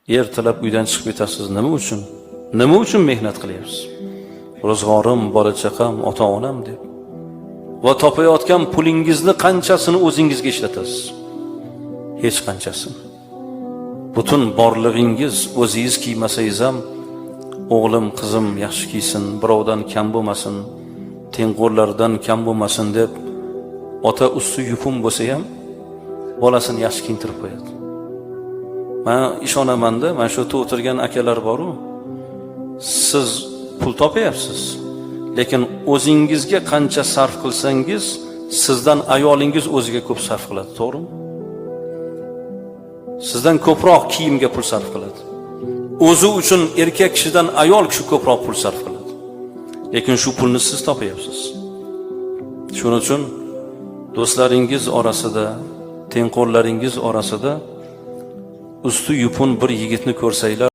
Ertalab uydan chiqib ketasiz, nima uchun? Nima uchun mehnat qilyapsiz? Ro'zg'orim, bola chaqam, ota onam deb. Va topayotgan pulingizni qanchasini o'zingizga ishlatasiz? Hech qanchasini. Butun borlig'ingiz, o'zingiz kiymasangiz ham, o'g'lim, qizim yaxshi kiysin, birovdan kam bo'lmasin, tengqurlaridan kam bo'lmasin deb ota usti yupun bo'lsa ham bolasini yaxshi kiyintirib qo'yadi. Man ishonamanda, mana shu yerda o'tirgan akalar boru, siz pul topyapsiz, lekin o'zingizga qancha sarf qilsangiz, sizdan ayolingiz o'ziga ko'p sarf qiladi, to'g'rimi? Sizdan ko'proq kiyimga pul sarf qiladi. O'zi uchun erkak kishidan ayol kishi ko'proq pul sarf qiladi. Lekin shu pulni siz topyapsiz. Shuning uchun do'stlaringiz orasida, tengqurlaringiz orasida usti yupun bir yigitni ko'rsanglar